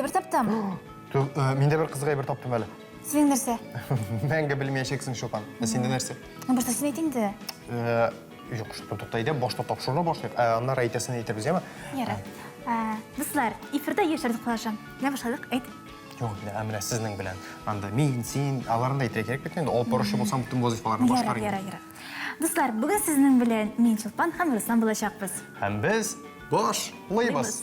әйбер таптым. Мин дә бер кызык әйбер таптым әле. Синең нәрсә? Мәңге белмәячәксең, Чулпан. Ә синдә нәрсә? Ну, башта син әйт инде. Юк, Чулпан, тукта, әйдә, башта тапшыруны башлыйк, ә аннары әйтәсен әйтербез, яме? Ярар. Дуслар, эфирда яшьләр калашам. Менә башладык, әйт. Юк, ә менә сезнең белән. Анда мин, син, аларны да әйтергә кирәк бит инде. Алып баручы булсаң, бөтен вазифаларны башкар инде. Ярар, ярар, ярар. Дуслар, бүген сезнең белән мин, Чулпан һәм Руслан булачакбыз. Һәм без башлыйбыз.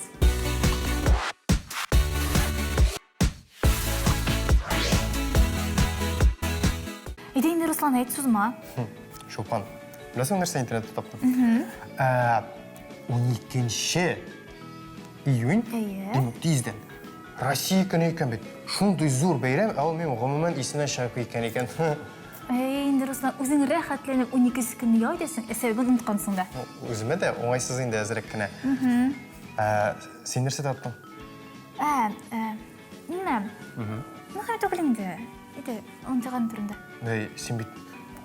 Әйдә инде, Руслан, әйт, сузма. Чулпан, беләсең нәрсә интернетта таптым? Ә, 12 июнь, димәк, тиздән. Россия көне икән бит. Шундый зур бәйрәм, ә ул минем гомумән исемнән чыгып киткән икән. Әй, инде, Руслан, үзең рәхәтләнеп 12 көнне ял итәсең, ә сәбәбен оныткансың да. Үземә дә уңайсыз инде әзрәк кенә. Ә, син нәрсә таптың? Ә, Нимә? Мөһим түгел инде. Әйдә, онытылган турында. Әй, син бит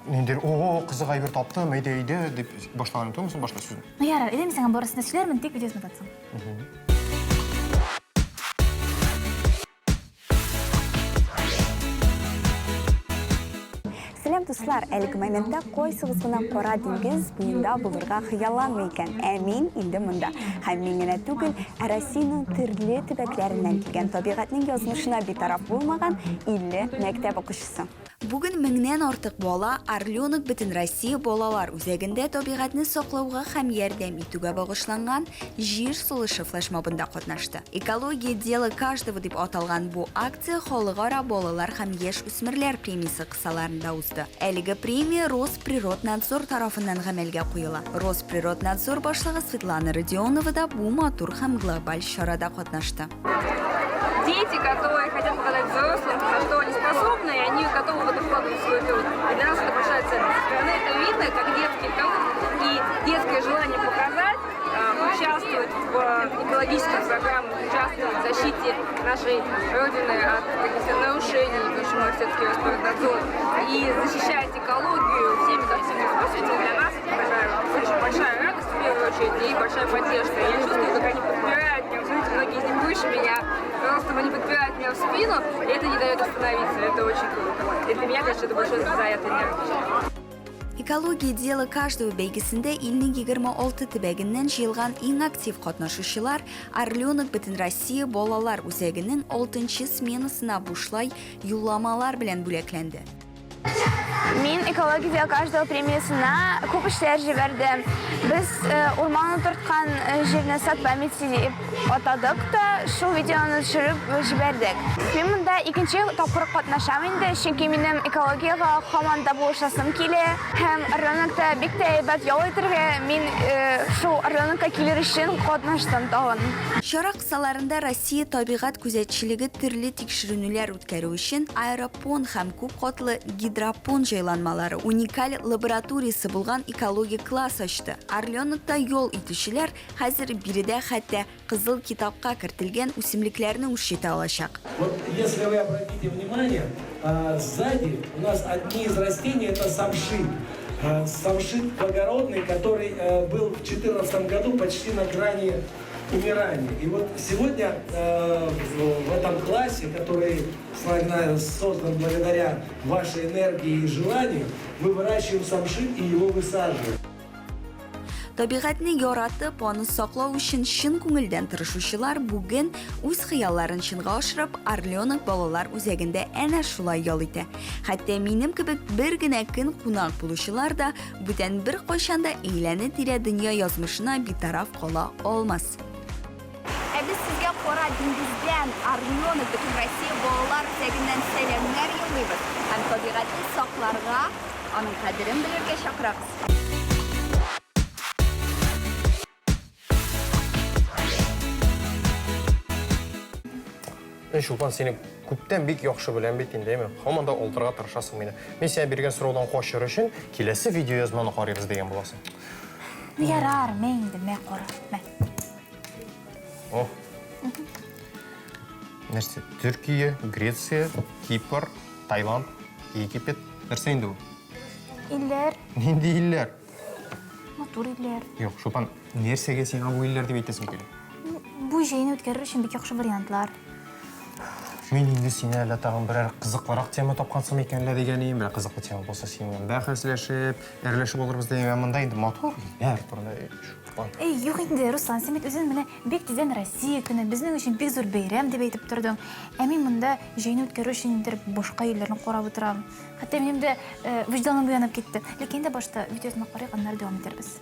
ниндидер, о, кызык әйбер таптым, әйдә, әйдә, дип башлаган түгелме башта сүзне? Ну ярар, әйдә мин сиңа барысын да сөйләрмен, тик видеосын атсың. Сәлам, дуслар! Әлеге моментта кайсыгыз гына Кара диңгез буенда булырга хыялланмый икән? Ә мин инде монда. Һәм мин генә түгел, ә Россиянең төрле төбәкләреннән килгән табигатьнең язмышына битараф булмаган 50 мәктәп укучысы. Бүген меңнән артык бала Орленок Бөтенроссия балалар үзәгендә табигатьне саклауга һәм ярдәм итүгә багышланган Җир сулышы флешмобында катнашты. Экология, дело каждого дип аталган бу акция Халыкара балалар һәм яшүсмерләр премиясе кысаларында узды. Әлеге премия Росприроднадзор тарафыннан гамәлгә куела. Росприроднадзор башлыгы Светлана Родионова да бу матур һәм глобаль чарада катнашты. Дети, которые хотят показать взрослым, на что они способны, и они готовы в это вкладывать свой труд. И для нас это большая ценность. Со стороны это видно, как детский труд и детское желание показать, участвовать в экологических программах, участвовать в защите нашей Родины от каких-то нарушений, потому что мы все-таки Росприроднадзор, и защищать экологию всеми доступными способами, для нас это такая очень большая радость, в первую очередь, и большая поддержка. Я чувствую, как они подпирают меня, смотрите, многие из них выше меня, просто они подпирают меня в спину, и это не дает остановиться, это очень круто. И для меня, конечно, это большой заряд энергии. Экология дело каждого бәйгесендә илнең 26 төбәгеннән җыелган иң актив катнашучылар Орленок Бөтенроссия балалар үзәгенең 6 сменасына бушлай юлламалар белән бүләкләнде. Мин Экология дело каждого премиясенә күп эшләр җибәрдем. Без э, урман утырткан э, җирне сад памяти дип атадык та, шул видеоны төшереп җибәрдек. Мин монда икенче тапкыр катнашам инде, чөнки минем экологиягә һаман да булышасым килә. Һәм Орленокта бик тә әйбәт ял итәргә, мин э, шул Орленокка килер өчен катнаштым тагын. Чара кысаларында Россия табигать күзәтчелеге төрле тикшеренүләр үткәрү өчен аэропон һәм күп катлы гидропон җайланмалары уникаль лабораториясе булган экологик класс ачты. Орленокта ял итүчеләр хәзер биредә хәтта Кызыл китапка кертелгән үсемлекләрне үрчетә алачак. Вот если вы обратите внимание, сзади у нас одни из растений это самшит. Самшит благородный, который был в четырнадцатом году почти на грани умирания. И вот сегодня в этом классе, который создан благодаря вашей энергии и желанию, мы выращиваем самшит и его высаживаем. Табигатьне яратып, аны саклау өчен чын күңелдән тырышучылар бүген үз хыялларын чынга ашырып, Орленок балалар үзәгендә әнә шулай ял итә. Хәтта минем кебек бер генә көн кунак булучылар да бүтән беркайчан да әйләнә-тирә дөнья язмышына битараф кала алмас. Ә без сезгә Кара диңгездән, Орленок Бөтенроссия балалар үзәгеннән сәламнәр юллыйбыз һәм табигатьне сакларга, аның кадерен белергә чакырабыз. Мин, Чулпан, сине күптән бик яхшы беләм бит инде, әйме? Һаман да алдырга тырышасың мине. Мин сиңа биргән сораудан качыр өчен киләсе видеоязманы карыйбыз дигән буласың. Ну ярар, мә инде, мә кара, мә. О. Нәрсә? Төркия, Греция, Кипр, Таиланд, Египет. Нәрсә инде бу? Илләр. Нинди илләр? Матур илләр. Юк, Чулпан, нәрсәгә сиңа бу илләр дип әйтәсең килә? Бу җәйне үткәрер өчен бик яхшы вариантлар. Мин инде сине әллә тагын берәр кызыклырак тема тапкансың микән әллә дигән идем. Берәр кызыклы тема булса, синең белән бәхәсләшеп, әрләшеп алырбыз дигән. Ә монда инде матур илләр турында Чулпан. Эй, юк инде, Руслан, син бит үзең менә бик тиздән Россия көне, безнең өчен бик зур бәйрәм дип әйтеп тордың. Ә мин монда җәйне үткәрү өчен ниндидер башка илләрне карап утырам. Хәтта минем дә вөҗданым уянып китте. Ләкин инде башта видеоны карыйк, аннары дәвам итәрбез.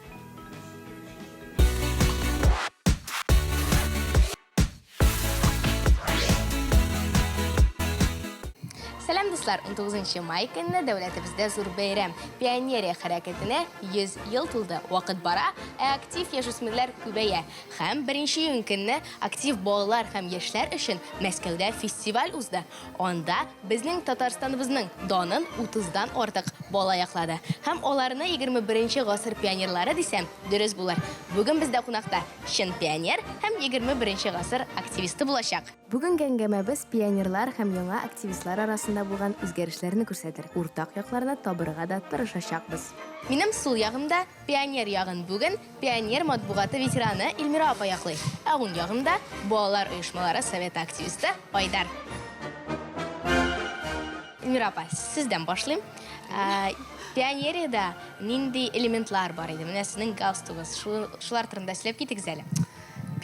Сәлам, дуслар! 19 май көнне дәүләтебездә зур бәйрәм. Пионерия хәрәкәтенә 100 ел тулды. Вакыт бара, ә актив яшүсмерләр күбәя. Һәм 1 июнь көнне актив балалар һәм яшьләр өчен Мәскәүдә фестиваль узды. Анда безнең Татарстаныбызның данын 30-дан артык бала яклады. Һәм аларны 21 гасыр пионерлары дисәм, дөрес булыр. Бүген бездә кунакта чын пионер һәм 21 гасыр активисты булачак. Бүгенге әңгәмәбез пионерлар һәм яңа активистлар арасында булган үзгәрешләрне күрсәтер, уртак якларны табырга да тырышачакбыз. Минем сул ягымда пионер ягын бүген Пионер матбугаты ветераны Эльмира апа яклый. Ә уң ягымда балалар оешмалары советы активисты Айдар. Эльмира апа, сездән башлыйм. Ә, Пионериядә нинди элементлар бар иде? Менә сезнең галстугыз. Шулар турында сөйләп китегез әле.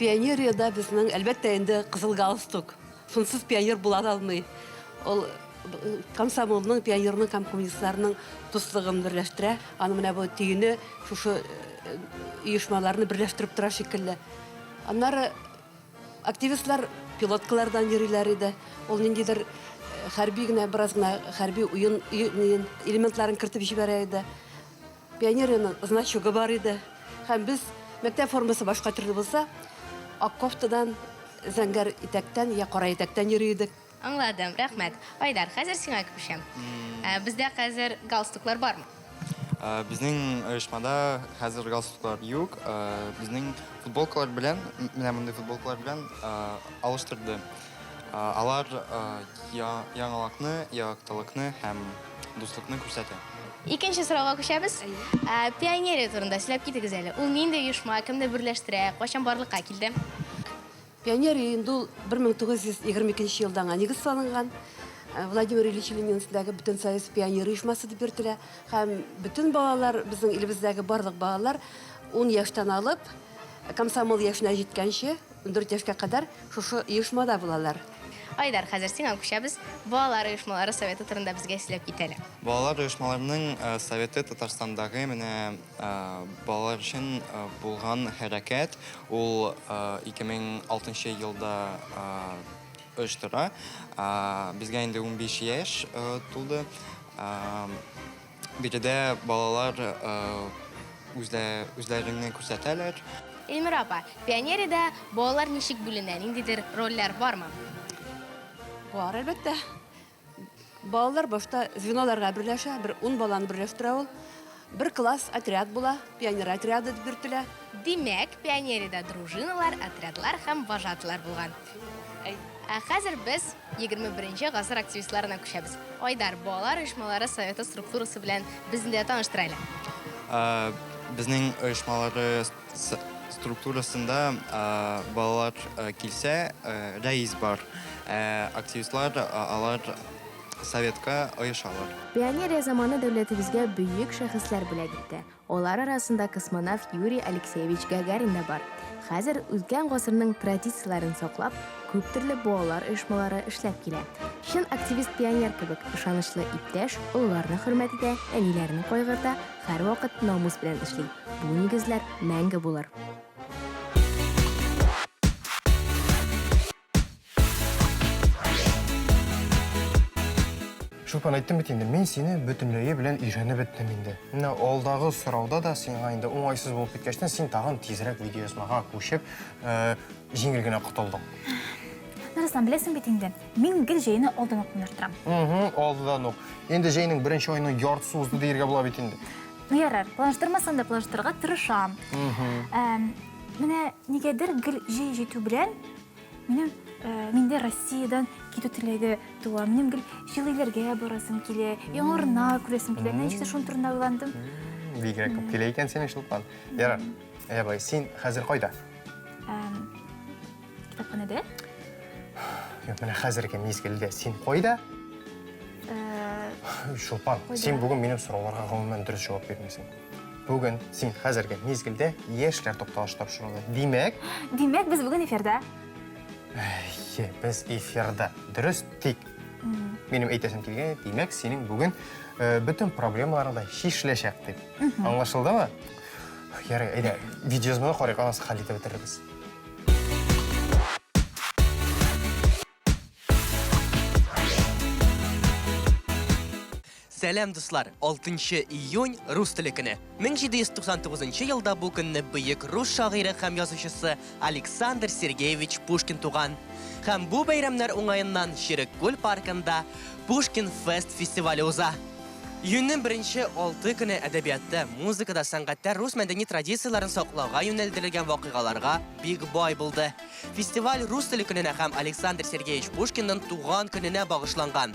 Пионериядә безнең, әлбәттә инде, кызыл галстук. Шунсыз пионер була да алмый. Ул комсомолның, пионерның һәм коммунистларның дуслыгын берләштерә. Аның менә бу төене шушы оешмаларны берләштереп тора шикелле. Аннары активистлар пилоткалардан йөриләр иде. Ул ниндидер хәрби генә, бераз гына хәрби уен элементларын кертеп җибәрә иде. Пионериянең значогы бар иде. Һәм без, мәктәп формасы башка төрле булса, ак кофтадан, зәңгәр итәктән я кара итәктән йөри идек. Аңладым, рәхмәт. Айдар, хәзер сиңа күчәм. Бездә хәзер галстуклар бармы? Безнең оешмада хәзер галстуклар юк. Безнең футболкалар белән, менә мондый футболкалар белән алыштырды. Алар яңалыкны, яктылыкны һәм дуслыкны күрсәтә. Икенче сорауга күчәбез. Пионерия турында сөйләп китегез әле. Ул нинди оешма, кемне берләштерә, кайчан барлыкка килде? Пионерия инде ул 1922 елда аңа нигез салынган. Владимир Ильич Ленин исемендәге Бөтенсоюз пионер оешмасы дип йөртелә. Һәм бөтен балалар, безнең илебездәге барлык балалар 10 яшьтән алып комсомол яшенә җиткәнче 14 яшькә кадәр шушы оешмада булалар. Айдар, хәзер сиңа күчәбез. Балалар оешмалары советы турында безгә сөйләп кит әле. Балалар оешмаларының советы Татарстандагы менә балалар өчен булган хәрәкәт. Ул 2006 елда оештыра. Безгә инде 15 яшь тулды. Биредә балалар үзләреңне күрсәтәләр. Эльмира апа, пионериядә балалар ничек бүленә, ниндидер рольләр бармы? Бар, әлбәттә. Балалар башта звеноларга берләшә, бер ун баланы берләштерә ул. Бер класс отряд була, пионер отряды дип йөртелә. Димәк, пионериядә дружиналар, отрядлар һәм вожатыйлар булган. Ә хәзер без 21 гасыр активистларына күчәбез. Айдар, балалар оешмалары советы структурасы белән безне дә таныштыр әле. Безнең оешмалары структурасында балалар килсә, рәис бар. Ә активистлар алар советка оешалар. Пионерия заманы дәүләтебезгә бөек шәхесләр бүләк итте. Алар арасында космонавт Юрий Алексеевич Гагарин да бар. Хәзер үткән гасырның традицияләрен саклап, күп төрле балалар оешмалары эшләп килә. Чын активист-пионер кебек, ышанычлы иптәш, олыларны хөрмәт итә, әниләрен кайгырта, һәрвакыт намус белән эшли. Бу нигезләр мәңге булыр. Чулпан, әйттем бит инде, мин сине бөтенләе белән өйрәнеп беттем инде. Менә алдагы сорауда да сиңа инде уңайсыз булып киткәчтен, син тагын тизрәк видеоязмага күчеп, э, җиңел генә котылдың. Руслан, беләсең бит инде, мин гел җәйне алдан ук планлаштырам. Угу, алдан ук. Инде җәйнең беренче аеның яртысы узды диергә була бит инде. Ну ярар, планлаштырмасам да планлаштырырга тырышам. Менә нигәдер гел җәй җитү белән Минем э, миндә Россиядән китү теләге туа. Минем гел җылы илләргә барасым килә, яңа урыннар күрәсем килә. Менә ничектер шуның турында уйландым. Бигрәк күп килә икән синең, Чулпан. Ярар. Әйә, син хәзер кайда? Китапханәдә. Юк, менә хәзерге мизгелдә син кайда? Чулпан, син бүген минем сорауларга гомумән дөрес җавап бирмисең. Бүген син хәзерге мизгелдә яшьләр тукталышы тапшыруында. Димәк, Димәк, без бүген эфирда. Әйе, без эфирда. Дөрес, тик минем әйтәсем килгән, димәк, синең бүген э, бөтен проблемаларың да чишеләчәк дип. Аңлашылдымы? Ярый, әйдә, видеоязманы карыйк, анысы хәл итеп бетерербез. Сәлам, дуслар! 6 июнь рус теле көне. 1799 елда бу көнне бөек рус шагыйре һәм язучысы Александр Сергеевич Пушкин туган. Һәм бу бәйрәмнәр уңаеннан Череккүл паркында Пушкин Фест фестивале уза. Июньнең беренче алты көне әдәбиятта, музыкада, сәнгатьтә рус мәдәни традицияләрен саклауга юнәлдерелгән вакыйгаларга бик бай булды. Фестиваль рус теле көненә һәм Александр Сергеевич Пушкинның туган көненә багышланган.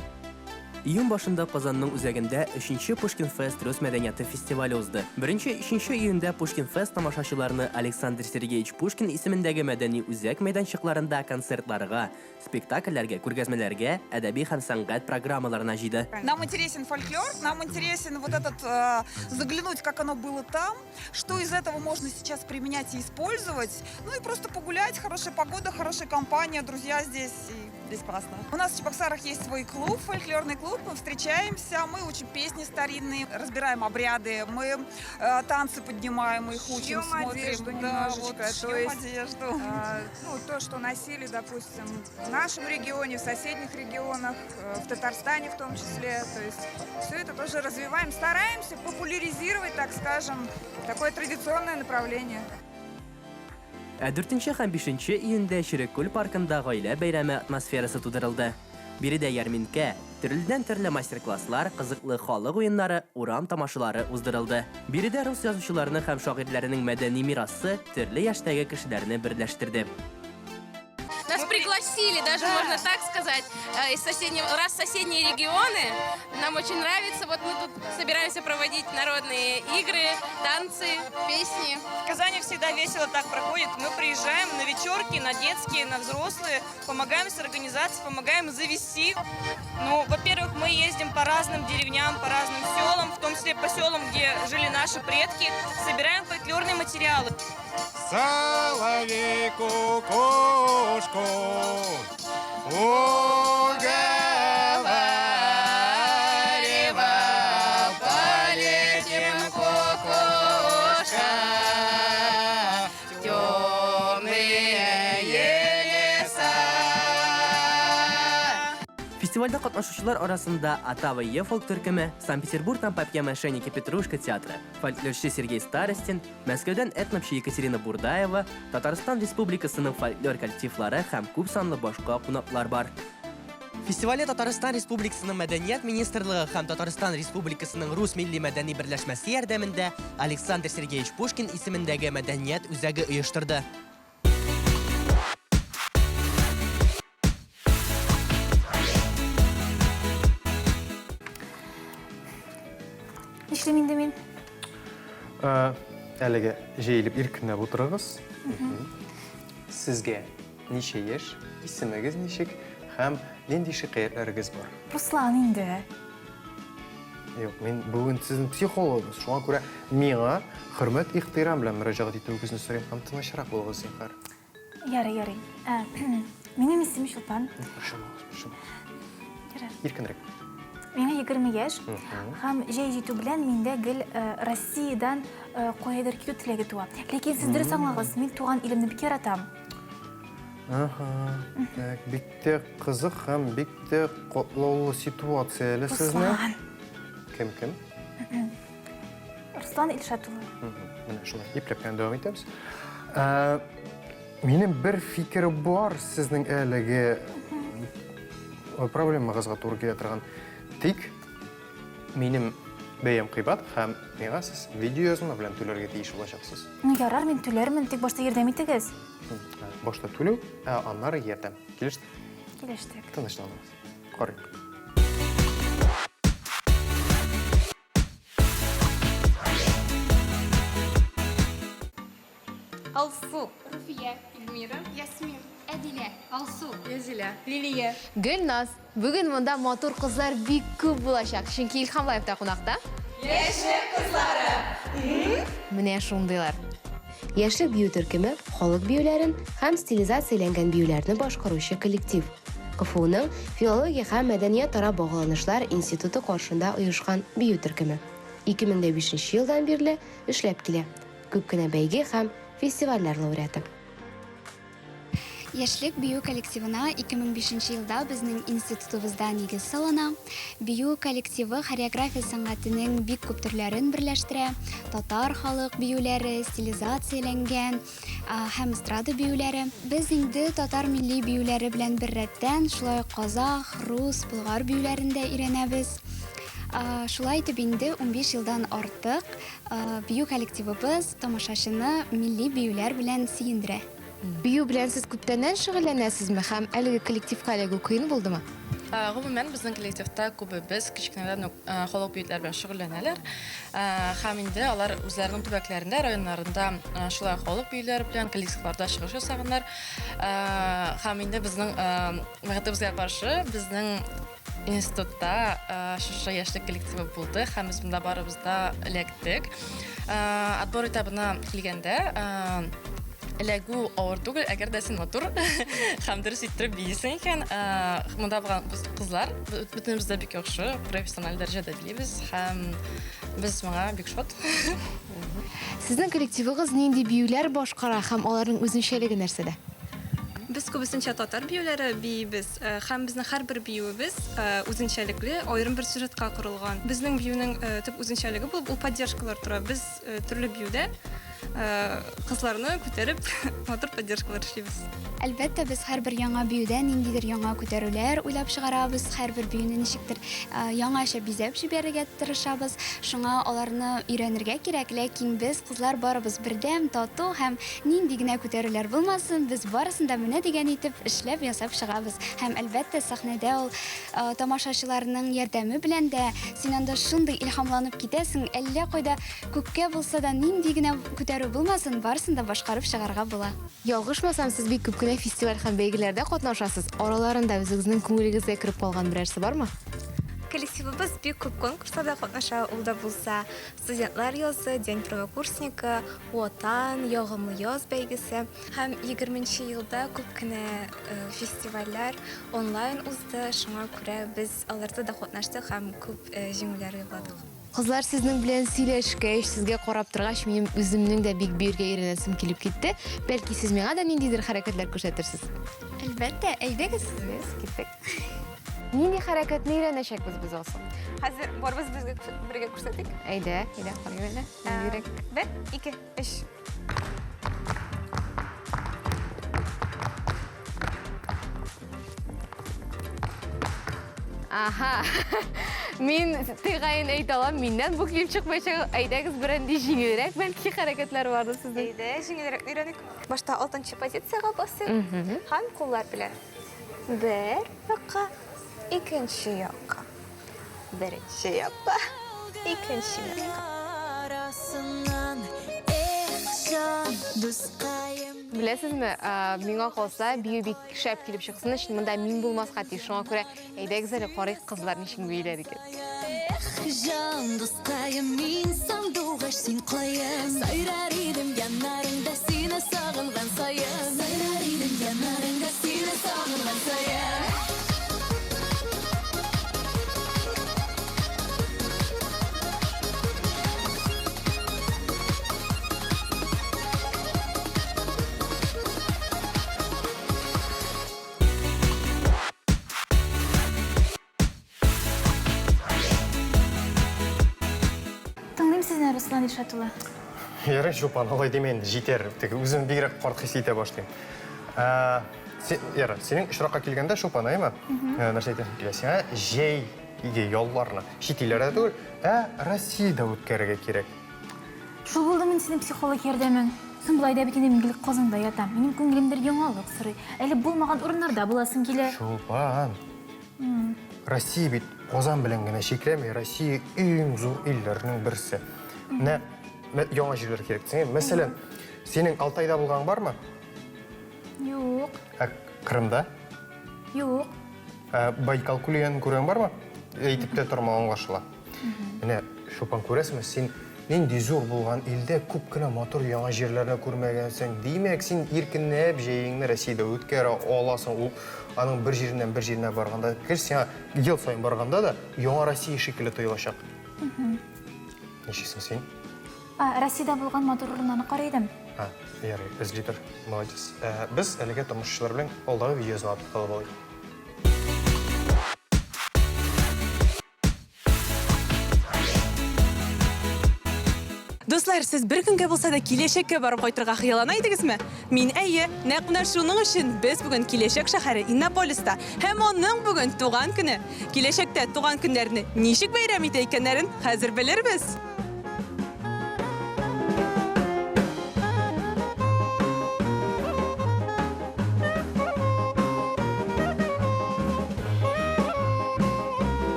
Июнь башында Казанның үзәгендә өченче Пушкин Фест рус мәдәнияте фестивале узды. Беренче, өченче июньдә Пушкин Фест тамашачыларны Александр Сергеевич Пушкин исемендәге мәдәни үзәк мәйданчыкларында концертларга, Спектакльләргә, күргәзмәләргә, әдәби һәм сәнгать программаларына җыйды. Нам интересен фольклор, нам интересен вот этот, э, заглянуть, как оно было там, что из этого можно сейчас применять и использовать. Ну и просто погулять, хорошая погода, хорошая компания, друзья здесь, и здесь классно. У нас в Чебоксарах есть свой клуб, фольклорный клуб, мы встречаемся, мы учим песни старинные, разбираем обряды, мы э, танцы поднимаем, их учим, Шьем смотрим. одежду Да, немножечко, вот, то шьем есть, одежду. А, ну, то, что носили, допустим, в нашем регионе, в соседних регионах, э, в Татарстане в том числе. То есть все это тоже развиваем, стараемся популяризировать, так скажем, такое традиционное направление. Ә 4 һәм 5 июньдә Череккүл паркында гаилә бәйрәме атмосферасы тудырылды. Биредә ярминкә, төрледән-төрле мастер-класслар, кызыклы халык уеннары, урам тамашалары уздырылды. Биредә рус язучыларының һәм шагыйрьләренең мәдәни мирасы төрле яшьтәге кешеләрне берләштерде. Нас пригласили, даже можно так сказать, э, из соседнего, раз соседние регионы. Нам очень нравится. Вот мы тут собираемся проводить народные игры, танцы, песни. В Казани всегда весело так проходит. Мы приезжаем на вечерки, на детские, на взрослые, помогаем с организацией, помогаем завести. Ну, во-первых, мы ездим по разным деревням, по разным селам, в том числе по селам, где жили наши предки, собираем фольклорные материалы. Соловейку кошку уговаривал, полетим, кукушка, в темные леса. Фестивальдә катнашучылар арасында Атава Е фолк төркеме, Санкт-Петербургтан Папье-мошенники Петрушка театры, фольклорчы Сергей Старостин, Мәскәүдән этнопчы Екатерина Бурдаева, Татарстан Республикасының фольклор коллективлары һәм күп санлы башка кунаклар бар. Фестивальне Татарстан Республикасының Мәдәният министрлыгы һәм Татарстан Республикасының Рус милли-мәдәни берләшмәсе ярдәмендә Александр Сергеевич Пушкин исемендәге мәдәният үзәге оештырды. Нишлим инде мин? Э, әлеге җәелеп иркенләп утырыгыз. Сезгә ничә яшь, исемегез ничек һәм нинди шикаятьләрегез бар? Руслан инде. Юк, мин бүген сезнең психологыгыз, шуңа күрә миңа хөрмәт, ихтирам белән мөрәҗәгать итүегезне сорыйм һәм тынычрак булыгыз, зинһар. Ярый, ярый. Ә, минем исемем Чулпан. Борчылмагыз, борчылмагыз. Ярар. Иркенрәк. Миңа 20 яшь. Һәм җәй җитү белән миндә гел э, Россиядән э, каядыр китү теләге туа. Ләкин сез дөрес аңлагыз, мин туган илемне бик яратам. Ага. Так, бик тә кызык һәм бик тә катлаулы ситуация әле сезнең. Руслан. Кем кем? Руслан Илшат улы. Менә шулай ипләп кенә дәвам итәбез. Ә, минем бер фикер бар сезнең әлеге проблемагызга туры килә торган. Тик минем бәям кыйбат һәм миңа сез видеоязма белән түләргә тиеш булачаксыз. Ну ярар, мин түләрмен, тик башта ярдәм итегез. Башта түләү, ә аннары ярдәм. Килештек? Килештек. Тынычланыгыз. Карыйк. Алсу. Руфия. Эльмира. Ясмин. Әдилә, Алсу, Язилә, Лилия. Гөлназ, бүген монда матур кызлар бик күп булачак, чөнки Илһам Лайвта кунакта. Яшьлек кызлары! Менә шундыйлар. Яшьлек бию төркеме халык биюләрен һәм стилизацияләнгән биюләрне башкаручы коллектив. КФУның Филология һәм мәдәниятара багланышлар институты каршында оешкан бию төркеме. 2005 елдан бирле эшләп килә. Күп кенә бәйге һәм фестивальләр лауреаты. Яшьлек бию коллективына 2005 елда безнең институтыбызда нигез салына. Бию коллективы хореография сәнгатенең бик күп төрләрен берләштерә. Татар халык биюләре, стилизацияләнгән һәм эстрада биюләре. Без инде татар милли биюләре белән беррәттән, шулай ук казах, рус, болгар биюләрен дә өйрәнәбез. Шулай итеп инде 15 елдан артык бию коллективыбыз тамашачыны милли биюләр белән сөендерә. Бию белән сез күптәннән шөгыльләнәсезме һәм әлеге коллективка эләгү кыен булдымы? Гомумән, безнең коллективта күбебез кечкенәдән үк халык биюләре белән шөгыльләнәләр. Һәм инде алар үзләренең төбәкләрендә, районнарында шулай халык биюләре белән коллективларда чыгыш ясаганнар. Һәм инде безнең бәхетебезгә каршы, безнең институтта шушы яшьлек коллективы булды һәм без монда барыбыз да эләктек. Отбор этабына килгәндә, эләгү авыр түгел, әгәр дә син матур һәм дөрес иттереп биисең икән. Монда булган без кызлар, бөтенебез дә бик яхшы, профессиональ дәрәҗәдә биибез һәм без моңа бик шат. Сезнең коллективыгыз нинди биюләр башкара һәм аларның үзенчәлеге нәрсәдә? Без күбесенчә татар биюләре биибез һәм безнең һәрбер биюебез үзенчәлекле, аерым бер сюжетка корылган. Безнең биюнең төп үзенчәлеге булып ул поддержкалар тора. Без төрле биюдә кызларны күтәреп матур поддержкалар эшлибез. Әлбәттә, без һәрбер яңа биюдә ниндидер яңа күтәрүләр уйлап чыгарабыз, һәрбер биюне ничектер яңача бизәп җибәрергә тырышабыз. Шуңа аларны өйрәнергә кирәк, ләкин без, кызлар, барыбыз бердәм, тату һәм Нинди генә күтәрүләр булмасын, без барысын да менә дигән итеп эшләп, ясап чыгабыз. Һәм, әлбәттә, сәхнәдә ул тамашачыларның ярдәме белән дә, син анда шундый илһамланып китәсең, әллә кайда күккә булса да, нинди генә күтәрү булмасын, барысын да башкарып чыгарга була. Ялгышмасам, сез бик күп кенә фестиваль һәм бәйгеләрдә катнашасыз. Араларында үзегезнең күңелегезгә кереп калган берәрсе бармы? Коллективыбыз бик күп конкурсларда катнаша, ул да булса Студентлар язы, День первокурсника, Ватан, Ягымлы яз бәйгесе һәм егерменче елда күп кенә фестивальләр онлайн узды, шуңа күрә без аларда да катнаштык һәм күп җиңүләр яуладык. Кызлар, сезнең белән сөйләшкәч, сезгә карап торгач, минем үземнең дә бик биергә өйрәнәсем килеп китте. Бәлки, сез миңа да ниндидер хәрәкәтләр күрсәтерсез? Әлбәттә, әйдәгез. Без киттек. Нинди хәрәкәтне өйрәнәчәкбез без, Алсу? Хәзер барыбыз безгә бергә күрсәтик. Әйдә, әйдә, карыйм әле. Ниндирәк? Бер, ике, өч. Аһа. Мин тәгаен әйтә алам, миннән бу килеп чыкмаячак. Әйдәгез, берәнди җиңелрәк бәлки хәрәкәтләр бардыр сезнең. Әйдә, җиңелрәк өйрәник. Башта алтынчы позициягә басыйк һәм куллар белән. Бер якка, икенче якка. Беренче якка, икенче якка. Беләсезме, миңа калса, бию бик шәп килеп чыксын өчен монда мин булмаска тиеш. Шуңа күрә әйдәгез әле карыйк, кызлар ничек бииләр икән. Эх, җан дускаем, мин сандугач, син каен. Сайрар идем яннарыңда сине сагынган саен. Сайрар идем яннарыңда сине сагынган саен. Тыңлыйм сезне, Руслан Илшат улы. Ярый, Чулпан, алай димә инде, җитәр. Теге үзем бигрәк карт хис итә башлыйм. Ә, Ярар, синең очракка килгәндә, Чулпан, әйеме? Нәрсә әйтәсем килә? Сиңа җәйге ялларны чит илләрдә түгел, ә Россиядә үткәрергә кирәк. Шул булдымыни синең психолог ярдәмең? Соң болай да бит инде мин гел Казанда ятам. Минем күңелем бер яңалык сорый. Әле булмаган урыннарда буласым килә. Чулпан, Россия бит Казан белән генә чикләми, Россия иң зур илләрнең берсе. Менә яңа җирләр кирәк дисең. Мәсәлән, синең Алтайда булганың бармы? Юк. Ә Кырымда? Юк. Ә Байкал күле янын күргән бармы? Әйтеп тә тормау аңлашыла. Менә, Чулпан, күрәсеңме, син нинди зур булган илдә күп кенә матур яңа җирләрне күрмәгәнсең. Димәк, син иркенләп җәеңне Россиядә үткәрә аласың. Ул аның бер җиреннән бер җиренә барганда, гел сиңа ел саен барганда да яңа Россия шикелле тоелачак. Ничексең син? А, Россиядә булган матур урыннарны карый идем. А, ярый, эзли тор. Молодец. Ә, без әлегә тамашачылар белән алдагы видеоязманы тукталып алыйк. Дуслар, сез бер көнгә булса да киләчәккә барып кайтырга хыяллана идегезме? Мин әйе. Нәкъ менә шуның өчен без бүген киләчәк шәһәре Иннополиста һәм аның бүген туган көне. Киләчәктә туган көннәрне ничек бәйрәм итә икәннәрен хәзер белербез.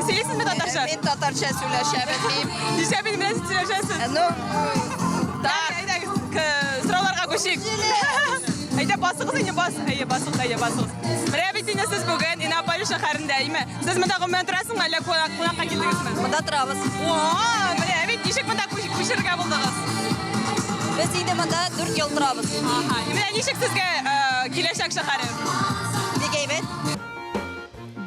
Сөйлисезме татарча? Мин татарча сөйләшә белмим. Ничә мин белән сөйләшәсез? Ну, так, әйдәгез, сорауларга күчик. Әйдә, басыгыз инде, бас. Әйе, басыгыз, әйе, басыгыз. Менә бит инде сез бүген Иннополис шәһәрендә, әйме? Сез монда гомумән торасызмы, әллә кунак, кунакка килдегезме? Монда торабыз. О, менә бит ничек монда күчерергә булдыгыз? Без инде монда 4 ел торабыз. Ага. Менә ничек сезгә киләчәк шәһәре? Бик әйбәт.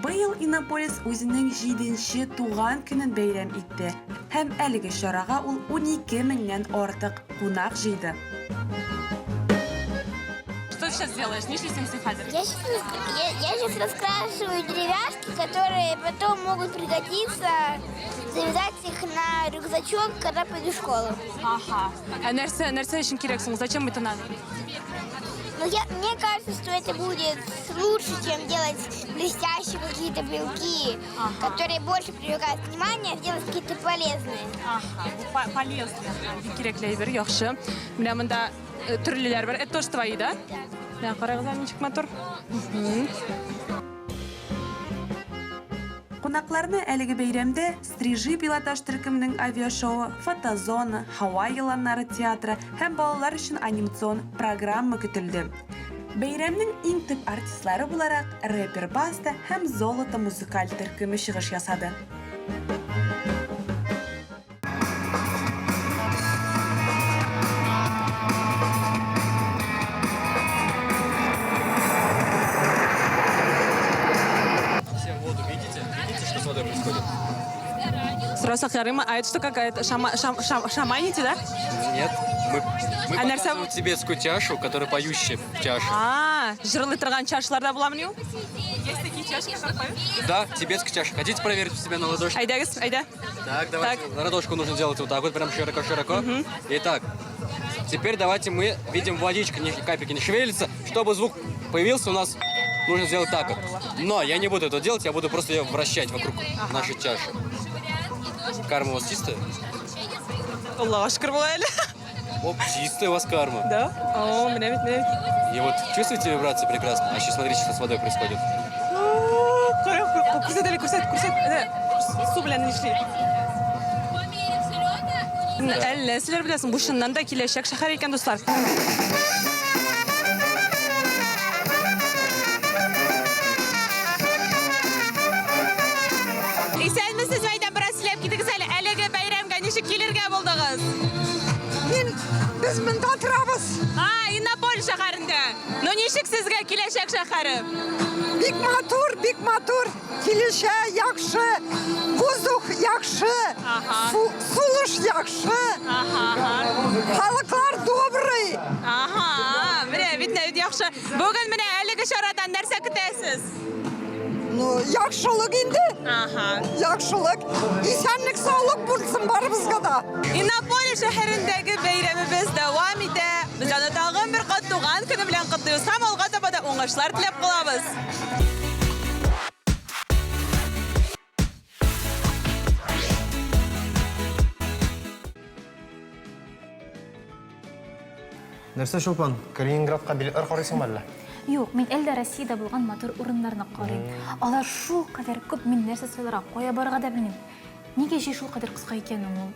Быел Иннополис үзенең җиденче туган көнен бәйрәм итте һәм әлеге чарага ул 12 меңнән артык кунак җыйды. Что ты сейчас делаешь? Нишлисең син хәзер? Я сейчас, я, я сейчас раскрашиваю деревяшки, которые потом могут пригодиться, завязать их на рюкзачок, когда пойду в школу. Ага. Ә нәрсә, нәрсә өчен кирәк соң? Зачем это надо? Но я, мне кажется, что это будет лучше, чем делать блестящие какие-то брелки, которые больше привлекают внимание, а сделать какие-то полезные. Ага, бу полезный. Бик кирәкле әйбер, яхшы. Менә монда э, төрлеләр бар. Это тоже твои, да? Менә карагыз әле ничек матур. Кунакларны әлеге бәйрәмдә Стрижи пилотаж төркеменең авиашоуы, фотозона, һава еланнары театры һәм балалар өчен анимацион программа көтелде. Бәйрәмнең иң төп артистлары буларак рэпер Баста һәм Золото музыкаль төркеме чыгыш ясады. Сорасак ярыймы? А это что какая-то? Шама, шам, шам, шаманите, да? Нет. Мы, мы А нәрсә показываем тибетскую чашу, которая поющая чаша. А, җырлый торган чашалар да буламыни ул? Есть такие чаши, которые поют? Да, тибетская чаша. Хотите проверить у себя на ладошке? Әйдәгез, әйдә. Так, давайте. Ладошку нужно делать вот так вот, прям широко-широко. Итак, теперь давайте мы видим водичка, ни капельки не шевелится. Чтобы звук появился, у нас нужно сделать так вот. Но я не буду это делать, я буду просто ее вращать вокруг нашей чаши. Карма у вас чистая? Аллага шөкер була әле. Оп, чистая у вас карма. Да? О, менә бит, менә бит. И вот чувствуете вибрации прекрасно? А еще смотрите, что с водой происходит. Кара, күрсәт әле, күрсәт, күрсәт. Әнә, су белән нишли. Әллә силәр беләсең, бу чыннан да киләчәк шәһәр икән, дуслар. Исәнмесез, Мәйдан, бераз сөйләп китегез әле. Әлеге бәйрәмгә ничек килергә булдыгыз? Мин, без монда торабыз. А, Иннополь шәһәрендә. Ну ничек сезгә киләчәк шәһәре? Бик матур, бик матур. Килешә, яхшы. Воздух яхшы. Су, сулыш яхшы. Халыклар добрый. Ага, менә бит нә бит яхшы. Бүген менә әлеге чарадан нәрсә көтәсез? Ну, яхшылык инде. Ага. Яхшылык. Исәнлек, саулык булсын барыбызга да. Иннополис шәһәрендәге бәйрәмебез дәвам итә. Без аны тагын бер кат туган көне белән котлыйбыз һәм алга таба да уңышлар теләп калабыз. Нәрсә, Чулпан, Калининградка билетлар карыйсыңмы әллә? Юк, мин әле дә Россиядә булган матур урыннарны карыйм. Алар шулкадәр күп, мин нәрсә сайларга, кая барырга да белмим. Нигә җәй шулкадәр кыска икән ул?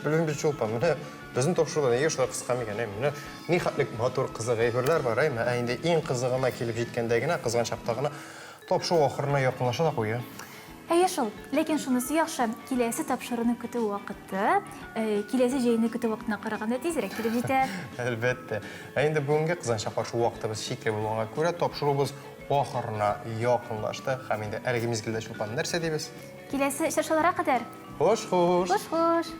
Белмим бит, Чулпан, менә безнең тапшыруда нигә шулай кыска микән, әй, менә ни хәтлек матур кызык әйберләр бар, әйме, ә инде иң кызыгына килеп җиткәндә генә, кызган чакта гына тапшыру ахырына якынлаша да куя. Әйе шул, ләкин шунысы яхшы, киләсе тапшыруны көтү вакыты, э, киләсе җәйне көтү вакытына караганда тизрәк килеп җитә. Әлбәттә. Ә инде бүгенге кызганычка каршы вакытыбыз чикле булганга күрә, тапшыруыбыз ахырына якынлашты һәм инде әлеге мизгелдә Чулпан нәрсә дибез? Киләсе очрашуларга кадәр! Хуш-хуш! Хуш-хуш!